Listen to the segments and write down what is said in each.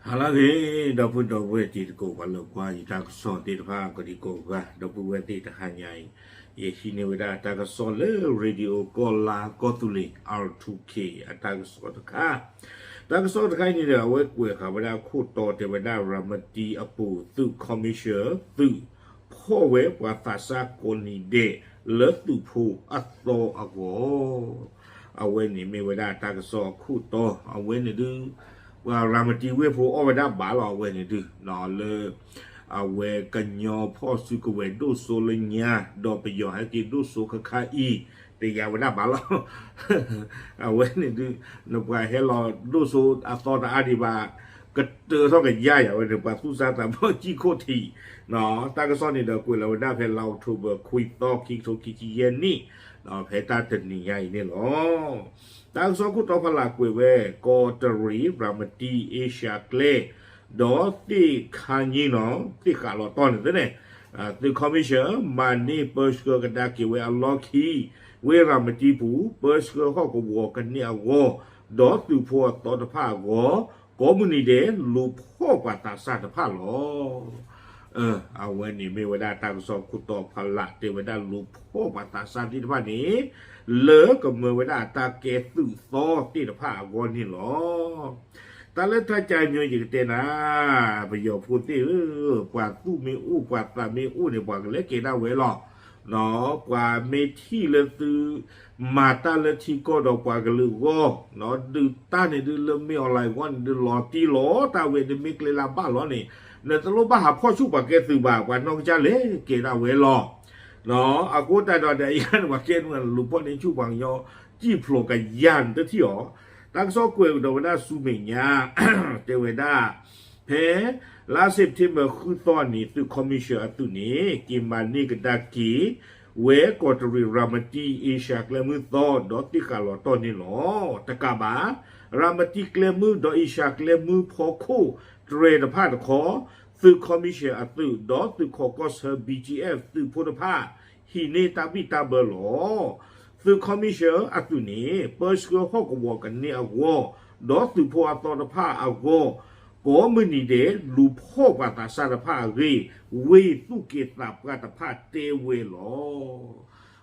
ဟါလၢအဂ့ၤ ဒီပုၢ်ဒီဝဲၢ်တံၤသကိး ပှၤလၢကွၢ်ယတၢ်ကစီၣ်သ့ၣ်တဖၣ် ကိးဒံကိးဂၤ ဒီပုၢ်ဝဲၢ်သ့ၣ်တဟါညါအံၤ ယဟံးန့ၢ်ဝဲဒၣ်တၢ်ကစီၣ်လၢ Radio ကီၢ်လါကီၢ်သူလ့ၤ R two K အတၢ်ကစီၣ်တခါ, တၢ်ကစီၣ်တခါအံၤန့ၣ်ဒီး အဝဲကွဲးဃာ်ဝဲဒၣ်ခိၣ်တီတဲဝဲဒၣ် ရၤမတံအပူၤ သုး commission သုး ဖီၣ်ဝဲပှၤသးစၢ်ကိးနံၤဒဲး လၢသုးဖိအသီအဂီၢ် အဝဲန့ၣ်မ့ၢ်ဝဲဒၣ်တၢ်ကစီၣ်အခိၣ်တီ အဝဲန့ၣ်ဒုး ပှၤရၤမတံဝ့ၢ်ဖိအီၣ်ဝဲဒၣ်ဘၣ်လီၤ အဝဲန့ၣ်ဒုး လၢ အဝဲကညီဖီၣ်စုကဝဲၤဒိၣ်စိလၢညါ ဒီးပယီၤဟဲက့ၤဒိၣ်စိခါခါအံၤ တယၤဝဲဒၣ်ဘၣ်လီၤ အဝဲန့ၣ်ဒုး နပှၤဟဲလီၤဒိၣ်စိအသီတအါဒံးဘၣ် ကတၢၢ်ထီၣ်ကယါယၤဝဲန့ၣ် ပှၤသူၣ်စၢ်သးဘီၣ်ကံၢ်ခိၣ်ထံး တၢ်ကစီၣ်န့ၣ်ဒီးကွဲးလီၤဝဲဒၣ်ဖဲလါအီးကထိဘၢၣ်ခွံသီ ခံကထိခံဆံယဲၢ်နံၣ် ဖဲတၢ်တနံၤညါအံၤန့ၣ်လီၤ. တၢ်ကစီၣ်ခိၣ်တီဖးလၢ်ကွဲးဝဲ ကီးတရံး ရၤမတံ အ့ရှါကျဲ ဒီးသ့ၣ်ခါညံနီၤ သ့ၣ်ဃးလီၤတီၢ်န့ၣ်သ့န့ၣ် သုး commission မၤန့ၢ်ပၢဆှၢကဒါက့ၤဝဲအလီၢ်ခံ ဝ့ၢ်ရၤမတံပူၤ ပၢဆှၢဟီၣ်ကဝီၤကန့ၢ်အဂီၢ် ဒီးသုးဖိအသီတဖၣ်အဂီၢ် ကိးမုၢ်နံၤဒဲး လူၤဖီၣ်ပှၤသးစၢ်တဖၣ်လီၤ. အဝဲန့ၣ်မ့ၢ်ဝဲဒၣ်တၢ်ကစီၣ်ခိၣ်တီဖးလၢ်တဲဝဲဒၣ်လူၤဖီၣ်ပှၤသးစၢ်သ့ၣ်တဖၣ်န့ၣ် လၢကမၢဝဲဒၣ်တၢ်ကဲသုးသီသ့ၣ်တဖၣ်အဂီၢ်န့ၣ်လီၤ. တၢ်လၢတၢ်ကါမၠိယကတဲနၤ ပယီၤဖိသ့ၣ်ဧၢ, ပှၤသူၣ်မ့ၢ်အိၣ်ပှၤသးမ့ၢ်အိၣ်န့ၣ် ပှၤကလဲၤကဲဒၣ်ဝဲလီၤ. ပှၤမ့ၢ်ထံၣ်လၢသု မၤတၢ်လၢထံကီၢ်ဒီးပှၤကလုာ်အဂီၢ်, ဒုးတၢ်န့ၣ်ဒုးလၢမ့ၢ် online အဂီၢ်န့ၣ်ဒုးလီၤတံၢ်လီၤတၢ်ဝဲဒုးမ့ၢ်ကျဲလၢဘၣ်လီၤန့ၣ်, နတလိၣ်ဘၣ်ဟးဖီၣ်ဆူၣ်ပှၤကဲသုးဘၣ်, ပှၤနီၢ်ကစၢ်လဲၤကဲဒၣ်ဝဲလီၤ. အဃိတၢ်ဒီးဒီးယၤန့ၣ် ပှၤကဲနုာ်လူၤဖီၣ်န့ၢ်ဆူၣ်ပှၤကညီ စံၣ်ဖျိးကယၤနတထံၣ်အီၤ, တၢ်ကစီၣ်ကွဲးကဒီးဝဲဒၣ်ဆူမဲာ်ညါ တဲဝဲဒၣ် ဖဲ လါ September ဃုသီန့ၣ် သုး commission အသုးန့ၣ် က့ၤမၤန့ၢ်ကဒါက့ၤ ဝဲကီးတရံးရၤမတံ အ့ရှါကျဲမုၢ်သီ ဒီးသ့ၣ်ဃးလီၤတီၢ်န့ၣ်လီၤ. တကးဘၣ် ရၤမတံကျဲမုၢ်ဒီးအ့ရှါကျဲမုၢ်ဖီခိၣ်တြဲၤတဖၣ်တခီ သုး commission အသုး ဒီးသုးခိးကီၢ်ဆၢ BGF သုးဖိတဖၣ် ဟံးန့ၢ်တၢ်ဘံၣ်တၢ်ဘၢလီၤ. သုး commission အသုးန့ၣ် ပၢဆှၢဟီၣ်ကဝီၤကန့ၢ်အဂီၢ် ဒီးသုးဖိအသီတဖၣ်အဂီၢ် ကိးမုၢ်နံၤဒဲး လူၤဖီၣ်ပှၤသးစၢ်တဖၣ်အဂ့ၢ် ဝ့ၢ်သူၣ်က့သးပှၢ်တဖၣ်တဲဝဲလီၤ.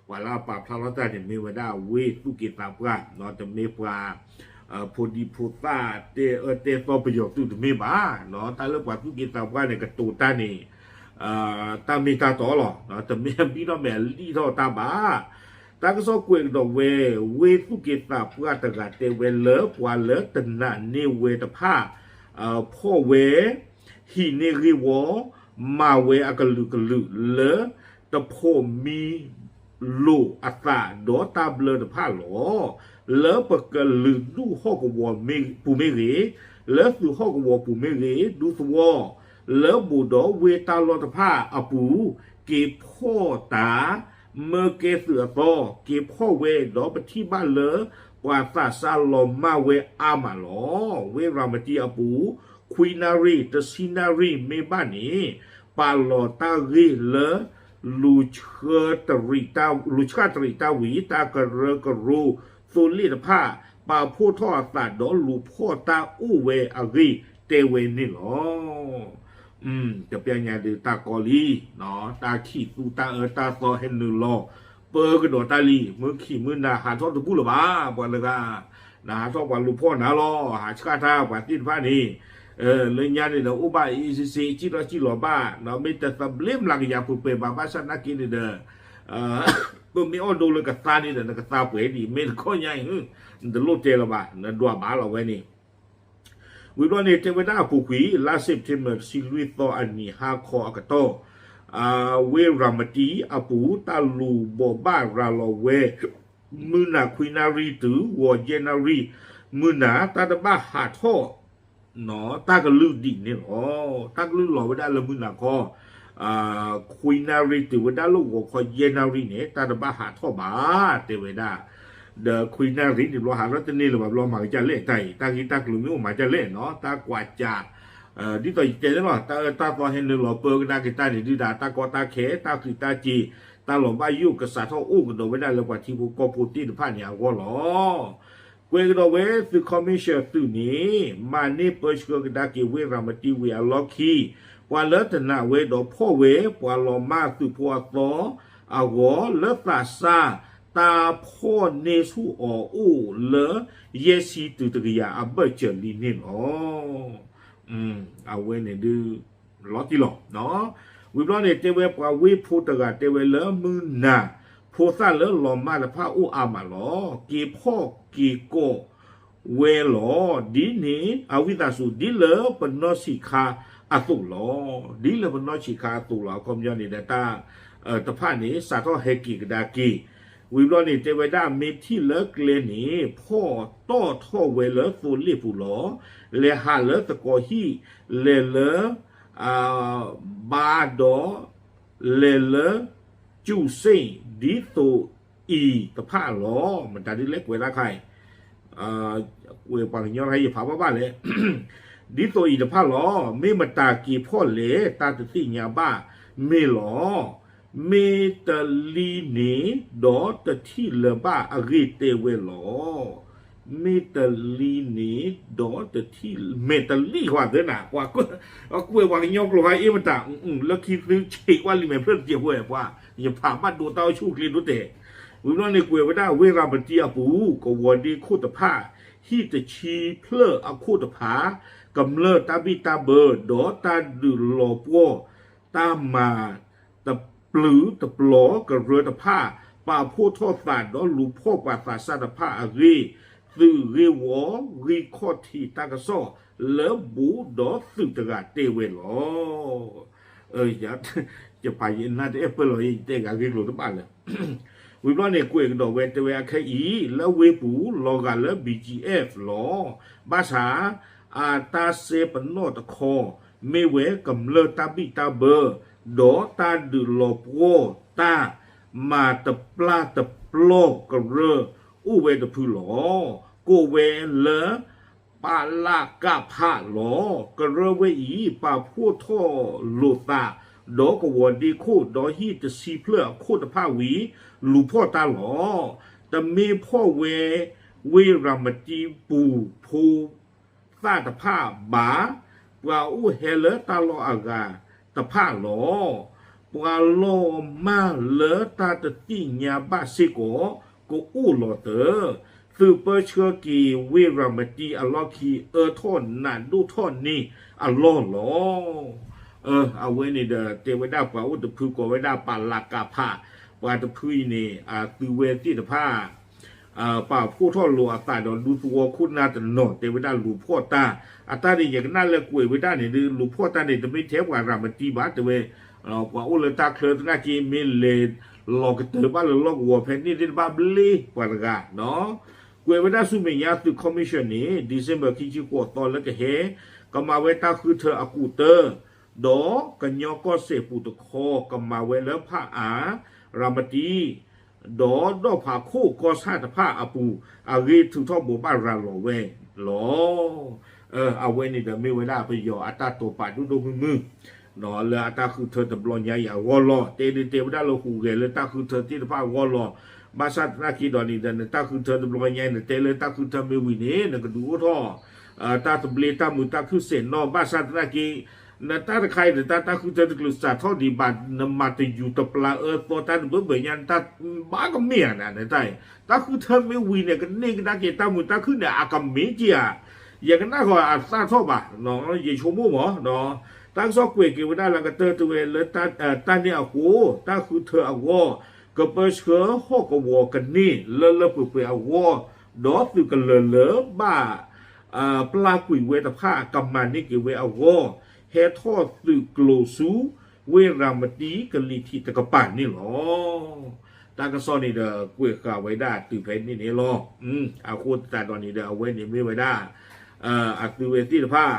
ပှၤလၢအပာ်ဖျါထီၣ်တၢ်န့ၣ် မ့ၢ်ဝဲဒၣ်ဝ့ၢ်သူၣ်က့သးပှၢ်, တမ့ၢ်ပှၤ ဖိဒံဖိသၣ်တဲအၢတဲသီပယီၤသုးတမ့ၢ်ဘၣ်, တၢ်လၢပှၤသူၣ်က့သးပှၢ်န့ၣ် ကတိၤတၢ်န့ၣ် တၢ်မ့ၢ်တၢ်တီလီၤ. တမ့ၢ်အဘံၣ်ထီၣ်မ့ၢ်အလံၣ်ထီၣ်တၢ်ဘၣ်. တၢ်ကစီၣ်ကွဲးကဒီးဝဲ ဝ့ၢ်သူၣ်က့သးပှၢ်တဂၤတဲဝဲလၢ ပှၤလၢတနာ်န့ၢ်ဝဲတဖၣ် ဖီၣ်ဝဲ ဟံးန့ၢ်ဂ့ၢ်ဝီ မၤဝဲအကလုာ်ကလုာ်လၢ တဖိးမံလိာ်အသးဒီးတၢ်ဘျၢတဖၣ်လီၤ. လၢပကလုာ်ဒူၣ်ဟီၣ်ကဝီၤပူၤမ့ၢ်ဂ့ၤ, လၢသုးဟီၣ်ကဝီၤပူၤမ့ၢ်ဂ့ၤ, ဒူသဝီ လၢဘိၣ်ဒီးဝ့ၢ်တၢ်လီၢ်တဖၣ်အပူၤ က့ၤဖီၣ်တၢ် မၢကဲသုးအသီ က့ၤဖီၣ်ဝဲဒီးပထံၣ်ဘၣ်လၢ ပှၤသးစၢ်လီၤမၢ်ဝဲအါမးလီၤ. ဝ့ၢ်ရၤမတံအပူၤ ခွံနၣ်ရံၣ် တဆံနၣ်ရံၣ်မ့ၢ်ဘၣ်န့ၣ် ပာ်လီၤတၢ်ဂ့ၢ်လၢ လူၤဆှၢတရံးတၢ်ဝံၤ တၢ်ကရၢကရိသိလ့ၣ်တဖၣ် ပာ်ဖှိၣ်ထီၣ်အသးဒီးလူၤဖီၣ်တၢ်အိၣ်ဝဲအဂ့ၢ်တဲဝဲန့ၣ်လီၤ. တပျၢ်ညါဒုးတၢ်ကီလံ, တၢ်ခံးသူတၢ်အၢတၢ်သီဟဲနုာ်လီၤ ပၢကဒီးတၢ်လံ, မုၢ်ခံးမုၢ်နၤဟးထီၣ်တဘူၣ်လၢၤဘၣ်, ပှၤလၢဂၤ နဟးထီၣ်ပှၤလူၤဖီၣ်နၤလီၤ, ဟးဆှၣ်တၢ်ပှၤသ့ၣ်တဖၣ်န့ၣ်, လၢညါန့ၣ်ဒီးအိၣ်ဘၣ်အ့ၣ်စ့စ့ စံၣ်ထီၣ်စံၣ်လီၤဘၣ်, မ့ၢ်တသဘျ့မျးကယၤပှဲၤပှဲၤဘၣ် ဘၣ်ဆၣ်နာ်က့န့ၣ်ဒီး ပမ့ၢ်အီၣ်ဒိလၢကသါန့ၣ်ဒီး နကသါပှဲၤဒံး မ့ၢ်တခီညါအံၤ နတလိၣ်တဲလၢၤဘၣ်, နဒွးဘၣ်လီၤဝဲန့ၣ် ဝံၤဘျီန့ၣ် တဲဝဲဒၣ်အပူၤကွံာ် လါ September တဆံလွံၢ်သီအနံၤဟါခီအကတီၢ်, ဝ့ၢ်ရၤမတံအပူၤ တၢ်လူၤဘိးဘၣ်ရၤလီၤဝဲ မုၢ်နၤခွံနၣ်ရံၣ်တုၤ ဂီၤယဲၢ်နၣ်ရံၣ် မုၢ်နၤ တၢ်တဘၣ်ဟးထီၣ် တၢ်ကလုၢ်ဒံးန့ၣ်လီၤ. တၢ်ကလုၢ်လီၤဝဲဒၣ်လၢမုၢ်နၤခီ ခွံနၣ်ရံၣ်တုၤဝဲဒၣ်လၢဂီၤခီယဲၢ်နၣ်ရံၣ်န့ၣ် တၢ်တဘၣ်ဟးထီၣ်ဘၣ် တဲဝဲဒၣ်, ဒီးခွံနၣ်ရံၣ်န့ၣ်ဘျီဟးထီၣ်တန့ၢ်လၢၤဘၣ်ဘျီ မၤကစၢ်လဲၣ်တၢ်အံၤ တၢ်ဂ့ၢ်တၢ်ကျိၤမ့ၢ်အိၣ်မၤကစၢ်လဲၣ်နီၤ တၢ်ကွၢ်စး ဒ်သိးယတဲန့ၣ်လီၤ တၢ်အၢတၢ်သီဟဲနုာ်လီၤပၢကဒါက့ၤတၢ်န့ၣ် ဒုၣ်ဒါတၢ်ကီတၢ်ခဲ တၢ်ဃံးတၢ်စ့ၤ တၢ်လီၤဘၣ်ယိၣ်ကစးထီၣ်အိၣ်ကဒီးဝဲဒၣ်လၢပှၤထံဖိကီၢ်ဖိသ့ၣ်တဖၣ်န့ၣ်အဂီၢ်လီၤ. ကွဲးကဒီးဝဲသုး commission သုးန့ၣ် မၤန့ၢ်ပၢဆှၢကဒါက့ၤဝ့ၢ်ရၤမတံဝံၤအလီၢ်ခံ, ပှၤလၢတနာ်ဝဲဒီးဖီၣ်ဝဲ ပှၤလီၤမၢ်သုးဖိအသီအဂီၢ် လၢသးစၢ်တၢ်ဖီၣ်န့ၢ်ဆူၣ်အီၤအိၣ်လၢ ယဲၢ်ဆံတုၤတကယၤအဘၢၣ်စၢၤလံန့ၣ်လီၤ. အဝဲန့ၣ်ဒုး လီၤတံၢ်လီၤ. ဝံၤဘျီန့ၣ် တဲဝဲပှၤဝ့ၢ်ဖိတဂၤတဲဝဲလၢ မုၢ်နၤဖိသၣ်လၢလီၤမၢ်တဖၣ်အိၣ်အါမးလီၤ. က့ၤဖီၣ်က့ၤကိးဝဲလီၤ. ဒ်န့ၣ် အဝံသးစူၤ ဒ်လၢပနီၢ်ဆံးခါအသိးလီၤ. ဒ်လၢပနီၢ်ဆံးခါအသိးလီၤ. အခီပညီန့ၣ်ဒီး တၢ်တဖၣ်န့ၣ် စးထီၣ်ဟဲက့ၤကဒါက့ၤ ဝံၤဘျီန့ၣ် တဲဝဲဒၣ် မ့ၢ်ထံၣ်လၢကျဲန့ၣ် ဖီၣ်တီၢ်ထီၣ်ဝဲလၢသိလ့ၣ်ပူၤလီၤ. လဲၤဟးလၢသကိးဟံၣ် လဲၤလၢ ဘါဒီး လဲၤလၢ စူၣ်စ့ၣ် ဒ်သိးအံၤတဖၣ်လီၤ. မတၤဒ်လဲၣ်ကွဲးတၢ်ခါအံၤ ကွဲးပှၤကညီတခါ ယဖးဘၣ်ဘၣ်လဲၣ်. ဒ်သိးအံၤတဖၣ်လီၤ. မ့ၢ်မတၤက့ၤဖီၣ်လဲၣ် တၢ်တသ့ၣ်ညါဘၣ်မ့ၢ်လီၤ. မ့ၢ်တလံန့ၣ် ဒီးတထံၣ်လၢၤဘၣ်အဂ့ၢ်တဲဝဲလီၤ. မ့ၢ်တလံန့ၣ် ဒီးတထံၣ် မ့ၢ်တလံဃီသ့နၤ ကွၢ်ကွဲးပှၤကညီကျိာ်ဟါအ့ၣ်မတၤ လၢခံသုဆံးကွၢ်လံာ်မဲာ်ဖျၢၣ်တစဲးဖိဝဲပှၤ ယဖးဘၣ်ဒိတၢ်အိၣ်ဆူၣ်အိၣ်ချ့ဒိၣ်တဲာ်. ဝံၤဘျီန့ၣ်ကွဲးဝဲဒၣ်ဝ့ၢ်ရၤမတံအပူၤ ကဝီၤဒ့ခိၣ်တဖၣ် ဟံၣ်တဆံဖျၢၣ်အခိၣ်တဖၣ် ကမျၢၢ်တၢ်ဘံၣ်တၢ်ဘၢ ဒီးတၢ်ဒုးလီၤပှီၢ် တၢ်မၤတပျုာ်တပျီၤကရၢတဖၣ် ပာ်ဖှိၣ်ထီၣ်သးဒီးလူၤဖီၣ်ပှၤသးစၢ်တဖၣ်အဂ့ၢ် သုးဂ့ၢ်ဝီ ဂံၢ်ခီၣ်ထံးတၢ်ကစီၣ်လၢဘူးဒီးသုးတဂၤတဲဝဲလီၤ. ယပာ်ယနၢ်တအဲၣ်ပၢၢ်လီၤ ယတဲဂၤဂ့ၢ်ကျိၤတဘၣ်လၢ ဝံၤဘျီန့ၣ်ကွဲးကဒီးဝဲတဲဝဲအခဲအံၤ လၢဝ့ၢ်ပူၤ လီၤဂာ်လၢ BGF လီၤ. ဘၣ်ဆၣ် အတၢ်စဲပနီၣ်တခီ မ့ၢ်ဝဲကမျၢၢ်တၢ်ဘံၣ်တၢ်ဘၢ ဒီးတၢ်ဒုးလီၤပှီၢ်တၢ် မၤတပျၢ်တပျီၤကရၢ အိၣ်ဝဲတဖုလီၤ. ကိးဝဲလၢ ပလကဖ လီၤ. ကရၢဝဲအံၤ ပာ်ဖှိၣ်ထီၣ်လိာ်သး ဒီးကဝီၤဒ့ခိၣ် ဒီးဟံၣ်တဆံဖျၢၣ်အခိၣ်တဖၣ်ဝံၤ လူၤဖီၣ်တၢ်လီၤ. တမ့ၢ်ဖီၣ်ဝဲ ဝ့ၢ်ရၤမတံပူၤဖိ သၣ်တဖၣ်ဘၣ်, ပှၤအိၣ်ဟဲလၢတၢ်လီၢ်အဂၤတဖၣ်လီၤ. ပှၤလီၤမၢ်လၢတၢ်တသ့ၣ်ညါဘၣ်စ့ၢ်ကီး ကအိၣ်လီၤသၢ, သုးပၢဆှၢက့ၤဝ့ၢ်ရၤမတံအလီၢ်ခံ အၢထီၣ်နးဒိၣ်ထီၣ်န့ၢ်အလီၢ်လီၤ. အဝဲန့ၣ်ဒီး တဲဝဲဒၣ်ပှၤအိၣ်တဖုကိးဝဲဒၣ် ပလကဖ, ပှၤတဖုအံၤန့ၣ် အသုဝဲသ့ၣ်တဖၣ် ပာ်ဖှိၣ်ထီၣ်လိာ်အသးဒီးဒူသဝီခိၣ်နၢ်တနီၤ တဲဝဲဒၣ်လူၤဖီၣ်တၢ်, အတၢ်န့ၣ် ယကနၣ်လၢကွဲးဝဲဒၣ်န့ၣ်ဒုး လူၤဖီၣ်တၢ်န့ၣ် တမ့ၢ်ထဲပှၤရၤမတံဘၣ် တဲဝဲ, ပှၤအိၣ်လၢတၢ်ချၢသနာ်က့ မ့ၢ်လဲၤလီၤကတၢၢ်ဘၣ်လၢလီၢ်ကဝီၤဖဲန့ၣ်သ့ၣ်တဖၣ်ဘျ့ပှၤတဂၤ, ကွဲးဝဲဒၣ်ဆူမဲာ်ညါသုး commission န့ၣ် December ခံဆံဃိးသီလၢကဟဲ ကမၤဝဲတၢ်ဃုထၢအကူာ်တၢ ဒီးကညီကီၢ်စဲၣ်ပူၤတခီ ကမၤဝဲလၢဖၣ်အါ, ရၤမတံ ဒီးဒီၣ်ဖးခိၣ်ကီၢ်ဆၣ်တဖၣ်အပူၤ အဂ့ၢ်ထုးထီၣ်ဘိးဘၣ်ရၤလီၤဝဲလီၤ. အဝဲန့ၣ်ဒီးမ့ၢ်ဝဲဒၣ်ပယီၤအတၢ်တိာ်ပာ်ဒိၣ်ဒိၣ်မုၢ်မုၢ် လၢအတၢ်ဃုထၢတဘျီညါအံၤအဂီၢ်လီၤ. တဲဒုးတဲဝဲဒၣ်လၢဟူးဂဲၤလၢတၢ်ဃုထၢသ့ၣ်တဖၣ်အဂီၢ်လီၤ. ဘၣ်ဆၣ်သနာ်က့ဒီးန့ၣ်ဒီး နတၢ်ဃုထၢတဘျီညါအံၤ နတဲလၢတၢ်ဃုထၢမ့ၢ်ဝံၤန့ၣ် နကဒုးအိၣ်ထီၣ် တၢ်သဘျ့တၢ်မုာ်တၢ်ခုၣ်စဲးနီၣ် ဘၣ်ဆၣ်သနာ်က့ နတၢ်တခါအံၤ နတၢ်တၢ်ဃုထၢတကျုးစးထီၣ်ဒံးဘၣ် နမၤတယူၤတပျၢ်အၢသီတၢ်တဘၢဘၢညါ နတၢ်ဘၣ်ကမ့ၢ်ဧါနၤ နတၢ်အံၤ တၢ်ဃုထၢမ့ၢ်ဝံၤန့ၣ် ကန့ၢ်ကဒါက့ၤတၢ်မုာ်တၢ်ခုၣ်န့ၣ် အကမ့ၢ်က့ၤဧါ. ယကနၣ်ဃီအသၣ်ထီၣ်ဘၣ် ယဆိကမိၣ်မး တၢ်ကစီၣ်ကွဲးက့ၤဝဲဒၣ်လၢကတၢၢ်တဝဲလၢ တၢ်န့ၣ်အဃိ တၢ်ဃုထၢအဂီၢ် ကပၢဆှၢဟီၣ်ကဝီၤကန့ၢ်လၢလၢပှဲၤပှဲၤအဂီၢ် ဒီးသုးကလၢၤလၢဘၣ် ပျၢ်ကွံာ်ဝဲတဖၣ် ကမၤန့ၢ်က့ၤဝဲအဂီၢ် ဟဲထီၣ်သုးကျိၤဆူ ဝ့ၢ်ရၤမတံကလံၤထံးတကပၤန့ၣ်လီၤ. တၢ်ကစီၣ်န့ၣ်ဒီး ကွဲးဃာ်ဝဲဒၣ်တုၤဖဲန့ၣ်န့ၣ်လီၤ. အဃိသတးဒီးန့ၣ်ဒီး အဝဲန့ၣ်မ့ၢ်ဝဲဒၣ် အသုဝဲသ့ၣ်တဖၣ်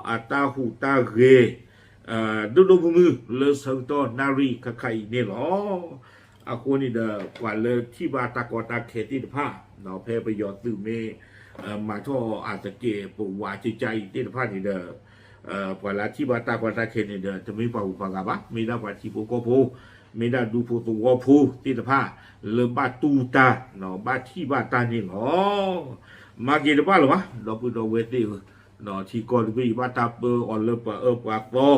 အတၢ်ဟူးတၢ်ဂဲၤ ဒိၣ်ဒိၣ်မုၢ်မုၢ် လၢဆၢကတီၢ်နၣ်ရံၣ်ခါခါအံၤန့ၣ်လီၤ. အဃိန့ၣ်ဒီး ပှၤလၢထံၣ်ဘၣ်တၢ်ကီတၢ်ခဲသ့ၣ်တဖၣ် ဖဲပယီၤသုးမ့ၢ် မၤထီၣ်အသကဲးပဝးကကါအံၤသ့ၣ်တဖၣ်န့ၣ်ဒီး ပှၤလၢထံၣ်ဘၣ်တၢ်ကီတၢ်ခဲန့ၣ်ဒီး တမ့ၢ်ပှၤဂုၤပှၤဂၤဘၣ် မ့ၢ်ဒၣ်ပှၤထံဖိကီၢ်ဖိ မ့ၢ်ဒၣ်ဒူဖိသဝီဖိသ့ၣ်တဖၣ် လၢဘၣ်တူၢ်တၢ် ဘၣ်ထံၣ်ဘၣ်တၢ်န့ၣ်လီၤ. မၤက့ၤတဘၣ်လၢၤဘၣ် ဒီပုၢ်ဒီဝဲၢ်သ့ၣ်ဧၢ, ထံကီၢ်တဘ့ၣ်အံၤ ဘၣ်တၢ်ပၢအီၤလၢပှၤအၢပှၤ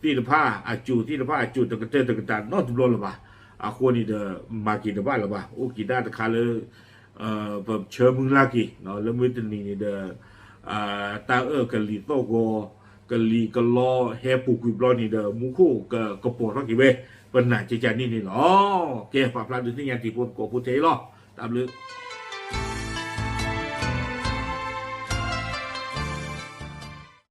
သီသ့ၣ်တဖၣ် အစိၤသ့ၣ်တဖၣ် အစိၤတကတၢၢ်တကတၢၢ်နီတဘျီလၢၤဘၣ်. အဃိန့ၣ်ဒီး မၤက့ၤတဘၣ်လၢၤဘၣ်. အိၣ်က့ၤဒၣ်တခါလၢ ပဆၢမုၢ်လၢ်က့ၤ လၢမုၢ်တနံၤန့ၣ်ဒီး တၢ်အၢၣ်ကလံၤသီၣ်ဂီၤ ကလံၤကလီဟဲပူၤကွံာ်ဘျီန့ၣ်ဒီး မူခိၣ်ကကပီၤထီၣ်က့ၤဝဲ ပနာ်ကကန့ၣ်န့ၣ်လီၤ. ကဲ ပာ်ဖျါဒုးသ့ၣ်ညါတံၤဖိသကိးဖိထဲအံၤလီၤ. တၢ်ဘျုး